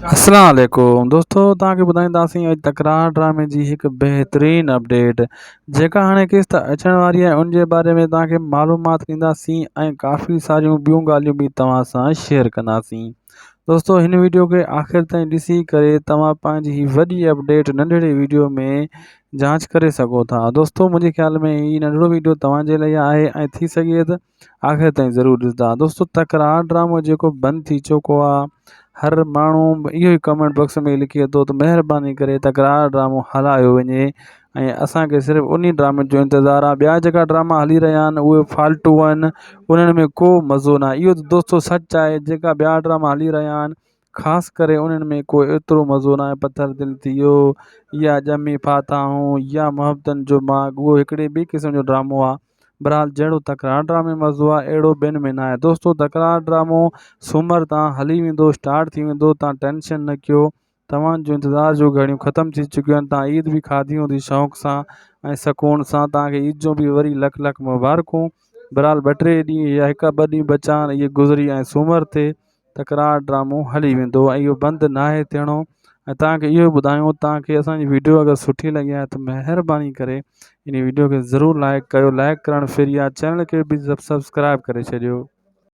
اسلام عليڪم دوستو توهان کي ٻڌائينداسين اڄ تڪرار ڊرامي جي هڪ بهترين اپڊيٽ جيڪا هاڻي قسط اچڻ واري آهي ان جي باري ۾ توهان کي معلومات ڏينداسين ۽ ڪافي ساريون ٻيون ڳالهيون به توهان سان شيئر ڪنداسين دوستو هن ويڊيو کي آخر تائين ڏسي ڪري توهان پنهنجي هي وڏي اپڊيٽ ننڍڙي ويڊيو ۾ جانچ ڪري سگهو ٿا دوستو منهنجي خيال ۾ هي ننڍڙو ويڊيو توهان جي لاء آهي ۽ ٿي سگهي ته آخر تائين ضرور ڏسندا دوستو تڪرار ڊرامو جيڪو بند ٿي چڪو آ هر ماڻهو اهو ئي ڪمينٽ باڪس ۾ لکي ٿو ته مهرباني ڪري تڪرار ڊرامو هلايو وڃي ۽ اسان کي صرف انهي ڊرامي جو انتظار آهي ٻيا جيڪا ڊراما هلي رهيا آهن اهي فالتو آهن انهن ۾ ڪو مزو ناهي اهو ته دوستو سچ آهي جيڪا ٻيا ڊراما هلي رهيا آهن خاص ڪري انهن ۾ ڪو ايترو مزو ناهي پٿر دل ٿي ويو يا ڄمي ڦاٿا آهون يا محبتن جو ماڳ اهو هڪڙي ٻي قسم جو ڊرامو آهي بھرحال جهڙو تڪرار ڊرامي مزو آهي اهڙو ٻين ۾ ناهي دوستو تڪرار ڊرامو سومر تان هلي ويندو اسٽارٽ ٿي ويندو تان ٽينشن نه ڪيو توهان جو انتظار جون گهڙيون ختم ٿي چڪيون آهن توهان عيد به کاڌي هوندي شوق سان ۽ سڪون سان توهان کي عيد جون به وري لک لک مبارڪون بھرحال ٻه ٽي ڏينهن يا هڪ ٻه ڏينهن بچا آهن اهي گذري ۽ سومر تي تڪرار ڊرامو هلي ويندو ۽ اهو بند ناهي ٿيڻو ۽ توهان کي اهو ٻڌايون توهان کي اسان جي ويڊيو اگر سٺي لڳي آهي ته مهرباني ڪري ان ويڊيو کي ضرور لائڪ ڪيو لائڪ ڪرڻ فري آهي چينل کي به سبسڪرائب ڪري ڇڏيو.